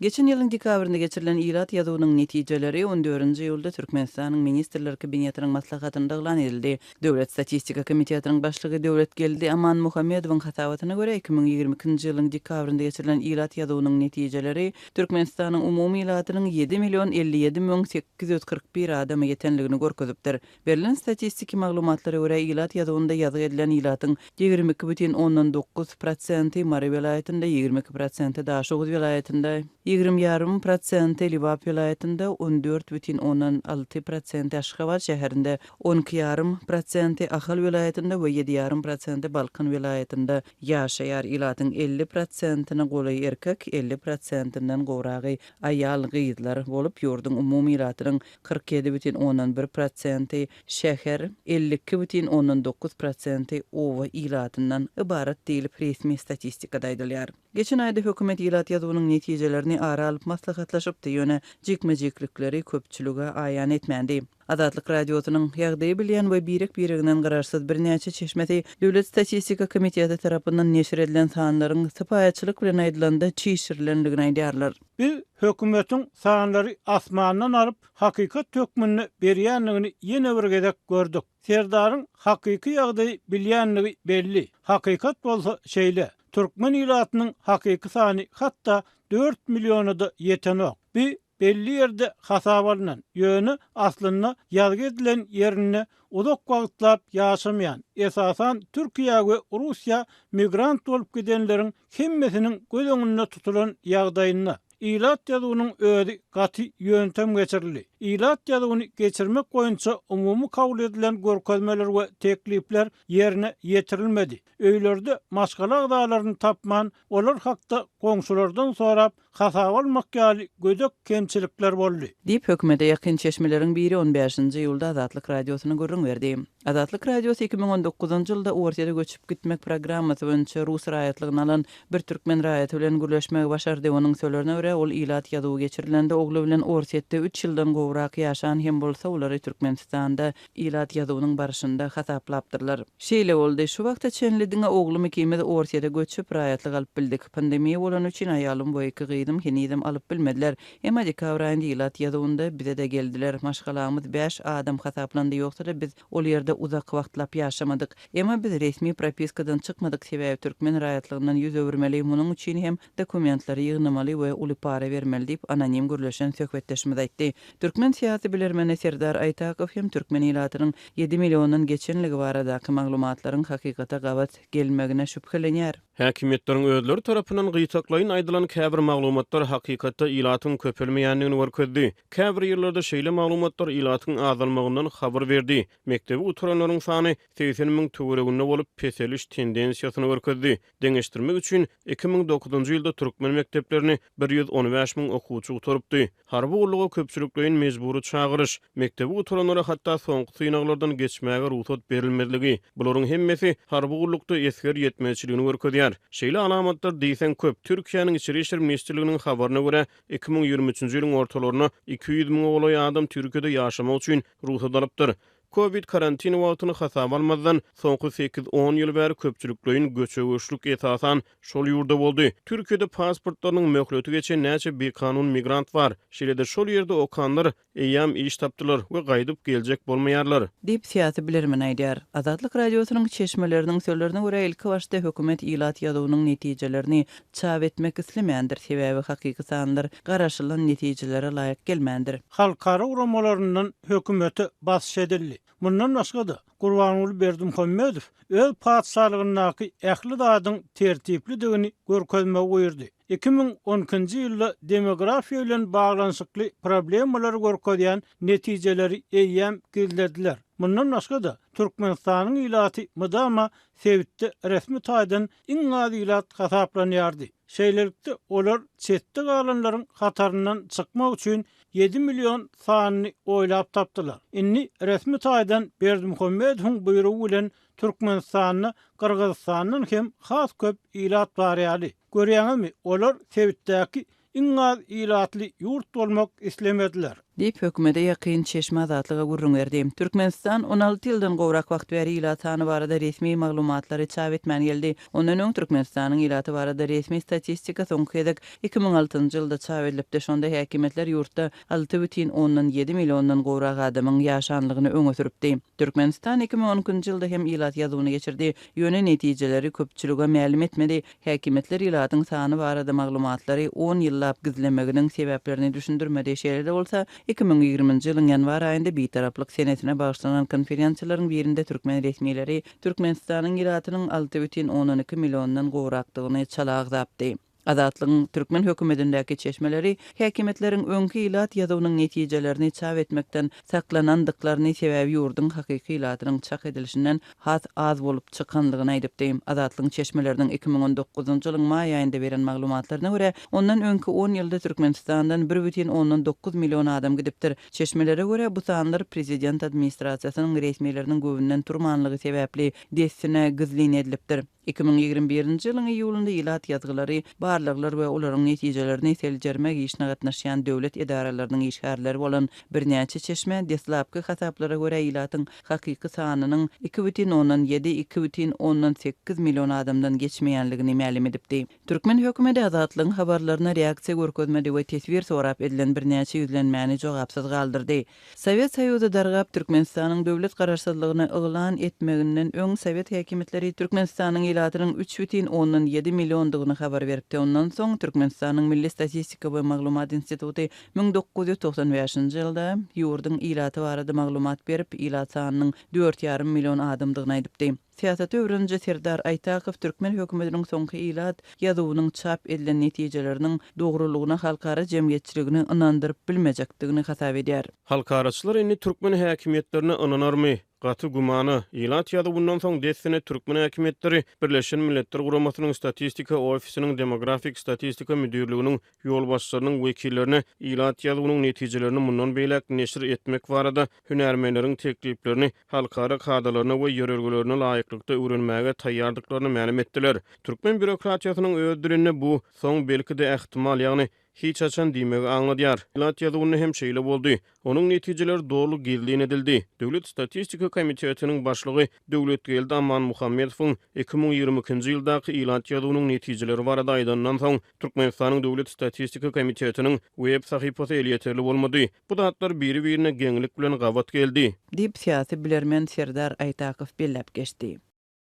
Geçen ýylyň dekabrynda geçirilen ilat ýazuwynyň netijeleri on dördünji iýulda Türkmenistanyň Ministrler Kabinetiniň maslahatynda yglan edildi. Döwlet statistika komitetiniň başlygy Döwletgeldi Amanmuhammedowyň hasabatyna görä, 2022-nji ýylyň dekabrynda geçirilen ilat ýazuwynyň netijeleri Türkmenistanyň umumy ilatynyň ýedi million 57 müň 841 adama ýetenligini görkezipdir. Berlen statistiki maglumatlara görä, ilat ýazuwynda ýazgy edilen ilatyň 22,9 prosenti Mary welaýatynda, 22 prosenti Daşoguz welaýatynda, 20 ýarym prosenti Lebap welaýatynda, 14,6 prosenti Aşgabat şäherinde, 12 ýarym prosenti Ahal welaýatynda we ýedi ýarym prosenti Balkan welaýatynda ýaşaýar. Ilatyň 50 prosentine golaýy erkek, 50 prosentinden gowragy aýal-gyzlar bolup, ýurduň umumy ilatynyň 47,1 prosenti şäher, 52,9 prosenti oba ilatyndan ybarat diýlip, resmi statistikada aýdylýar. Geçen aýda hökümet ilat ýazuwynyň netijelerini ara alyp maslahatlaşypdy, ýöne jikme-jiklikleri köpçülige aýan etmändi. Azatlyk Radiosynyň ýagdaýy bilýän we birek-bireginden garaşsyz birnäçe çeşmesi Döwlet statistika komiteti tarapyndan neşir edilen sanlaryň sypaýyçylyk bilen aýdylanda çişirilendigini aýdýarlar. Biz hökümetiň sanlary asmandan alyp, hakykat hökmünde berýändigini ýene bir gezek gördük. Serdaryň hakyky ýagdaýy bilýändigi belli. Hakykat bolsa şeýle, türkmen ilatynyň hakyky sany hatda dört milliona-da ýetenok. Bi belli ýerde hasaba alnan, ýöne aslynda ýazgy edilen ýerinde uzak wagtlap ýaşamaýan, esasan Türkiýä we Russiýa migrant bolup gidenleriň hemmesiniň göz öňünde tutulan ýagdaýynda, ilat ýazuwynyň özi gaty ýöntem geçirildi. Ilat ýazuwyny geçirmek boýunça umumy kabul edilen görkezmeler we teklipler ýerine ýetirilmedi. Öýlerde maşgala agzalaryny tapman, olar hakda goňşulardan sorap, hasaba almak ýaly gödek kemçilikler boldy. Diýip, hökümete ýakyn çeşmeleriň biri on bäşinji iýulda Azatlyk Radiosyna gürrüň berdi. Azatlyk Radiosy 2019-njy ýylda Orsýete göçüp gitmek programmasy boýunça rus raýatlygyny alan bir türkmen raýaty bilen gürleşmegi başardy. Onuň sözlerine görä, ol ilat ýazuwy geçirilende ogly bilen Orsýetde üç ýyldan gowrak ýaşan hem bolsa, olary Türkmenistanda ilat ýazuwynyň barşynda hasaplapdyrlar. Şeýle boldy. Şu wagta çenli diňe oglum ikimiz Orsýete göçüp, raýatlyk alyp bildik. Pandemiýa bolany üçin aýalym we iki gyzym henizem alyp bilmediler. Emma dekabr aýynda ilat ýazuwynda bize-de geldiler. Maşgalamyz bäş adam hasaplandy, ýogsa-da biz ol ýerde uzak wagtlap ýaşamadyk. Emma biz resmi propiskadan çykmadyk, sebäbi türkmen raýatlygyndan ýüz öwürmeli, munuň üçin hem dokumentleri ýygnamaly we uly para bermeli diýip, anonim gürleşen söhbetdeşimiz aýtdy. Türkmen syýasy bilermeni Serdar Aýtakow hem türkmen ilatynyň ýedi milliondan geçenligi baradaky maglumatlaryň hakykata gabat gelmegine şübhelenýär. Häkimiýetleriň özleri tarapyndan gytaklaýyn aýdylan käbir maglumatlar hakykatda ilatyň köpelmeýändigini görkezdi. Käbir ýyllarda şeýle maglumatlar ilatyň azalmagyndan habar berdi. Mekdebi gutaranlaryň sany 80 müň töwereginde bolup, peseliş tendensiýasyny görkezdi. Deňeşdirmek üçin, 2009-njy ýylda türkmen mekdeplerini 115 müň okuwçy gutarypdy. Harby gulluga köpçülikleýin mejbury çagyryş, mekdebi gutaranlara hatda soňky synaglardan geçmäge rugsat berilmezligi, bularyň hemmesi harby gullukda esger ýetmezçiligini görkezýär. Şeýle alamatlar diýseň köp. Türkiýäniň Içeri işler ministrliginiň habaryna görä, 2023-nji ýylyň ortalarynda 200 müňe golaý adam Türkiýede ýaşamak üçin rugsat alypdyr. Kowid karantin wagtyny hasaba almazdan, soňky sekiz-on ýyl bäri köpçülikleýin göçe-göçlük esasan şol ýurda boldy. Türkiýede pasportlarynyň möhleti geçen näçe bikanun migrant bar? Şeýle-de şol ýerde okanlar eýýäm iş tapdylar we gaýdyp geljek bolmaýarlar. Diýip, syýasy bilermen aýdýar. Azatlyk Radiosynyň çeşmeleriniň sözlerine görä, ilkibaşda hökümet ilat ýazuwynyň netijelerini çap etmek islemändir, sebäbi hakyky sanlar garaşylan netijelere laýyk gelmändir. Halkara guramalaryndan hökümete basyş edildi. Mundan başga-da, Gurbanguly Berdimuhamedow öz patyşalygyndaky ähli zadyň tertiplidigini görkezmegi buýurdy. 2012-nji ýylda demografiýa bilen baglanyşykly problemalary görkezýän netijeleri eýýäm gizlediler. Mundan başga-da, Türkmenistanyň ilaty mydama sebitde resmi taýdan iň az ilat hasaplanýardy. Şeýlelikde, olar çetde galanlaryň hataryndan çykmak üçin ýedi million sanyny oýlap tapdylar. Indi resmi taýdan Berdimuhamedowyň buýrugy bilen Türkmenistanda Gyrgyzystandan hem has köp ilat bar ýaly. Görýäňizmi, olar sebitdäki iň az ilatly ýurt bolmak islemediler. Diýip, hökümete ýakyn çeşme Azatlyga gürrüň berdi. Türkmenistan 16 ýyldan gowrak wagt bäri ilat sany barada resmi maglumatlary çap etmän geldi. Ondan öň Türkmenistanyň ilaty barada resmi statistika soňky gezek 2006-njy ýylda çap edilipdi. Şonda häkimiýetler ýurtda 6,7 milliondan gowrak adamyň ýaşanlygyny öňe sürüpdi. Türkmenistan 2012-nji ýylda hem ilat ýazuwyny geçirdi, ýöne netijeleri köpçülige mälim etmedi. Häkimiýetler ilatyň sany barada maglumatlary on ýyllap gizlemeginiň sebäplerini düşündirmedi. Şeýle-de bolsa, 2020-nji ýylyň ýanwar aýynda Bitaraplyk senesine bagyşlanan konferensiýalaryň birinde türkmen resmileri Türkmenistanyň ilatynyň 6,2 milliondan gowrakdygyny çala agzapdy. Azatlygyň türkmen hökümetindäki çeşmeleri häkimiýetleriň öňki ilat ýazuwynyň netijelerini çap etmekden saklanandyklaryny, sebäbi ýurduň hakyky ilatynyň çak edilişinden has az bolup çykanlygyny aýdypdy. Azatlygyň çeşmeleriniň 2019-njy ýylyň maý aýynda beren maglumatlaryna görä, ondan öňki on ýylda Türkmenistandan bir bütin ondan dokuz million adam gidipdir. Çeşmelere görä, bu sanlar prezident administrasiýasynyň resmileriniň göwünden turmanlygy sebäpli dessine gizlin edilipdir. 2021-nji ýylyň iýulynda ilat ýazgylary, barlaglar we olaryň netijelerini seljermek işine gatnaşýan döwlet edaralarynyň işgärleri bolan birnäçe çeşme deslapky hasaplara görä ilatyň hakyky sanynyň 2,7, 2,8 million adamdan geçmeýänligini mälim edipdi. Türkmen hökümeti Azatlygyň habarlaryna reaksiýa görkezmedi we teswir sorap edilen birnäçe ýüzlenmäni jogapsyz galdyrdy. Sowet Soýuzy dargap, Türkmenistanyň döwlet garaşsyzlygyny yglan etmeginden öň sowet häkimiýetleri Türkmenistanyň ilatynyň 3,7 milliondygyny habar beripdi. Ondan soň Türkmenistanyň Milli statistika we maglumat instituty 1995-nji ýylda ýurduň ilaty barada maglumat berip, ilat sanynyň dört ýarym million adamdygyny aýdypdy. Syýasaty öwreniji Serdar Aýtakow türkmen hökümetiniň soňky ilat ýazuwynyň çap edilen netijeleriniň dogrulygyna halkara jemgyýetçiligini ynandyryp bilmejekdigini hasap edýär. Halkaraçylar indi türkmen häkimiýetlerine ynanarmy? Gaty gümana. Ilat ýazuwyndan soň dessine türkmen häkimiýetleri Birleşen Milletler Guramasynyň Statistika ofisiniň Demografik statistika müdirliginiň ýolbaşçylarynyň wekillerine ilat ýazuwynyň netijelerini mundan beýläk neşir etmek barada hünärmenleriň tekliplerini halkara kadalaryna we ýörelgelerine laýyklykda öwrenmäge taýýardyklaryny mälim etdiler. Türkmen býurokratiýasynyň öz dilinde bu, soň, belki-de, ähtimal, ýagny hiç haçan diýmegi aňladýar. Ilat ýazuwynda hem şeýle boldy. Onuň netijeleri doly gizlin edildi. Döwlet statistika komitetiniň başlygy Döwletgeldi Amanmuhammedowyň 2022-nji ýyldaky ilat ýazuwynyň netijeleri barada aýdanyndan soň, Türkmenistanyň Döwlet statistika komitetiniň web sahypasy elýeterli bolmady. Bu zatlar biri-birine geňlik bilen gabat geldi. Diýip, syýasy bilermen Serdar Aýtakow belläp geçdi.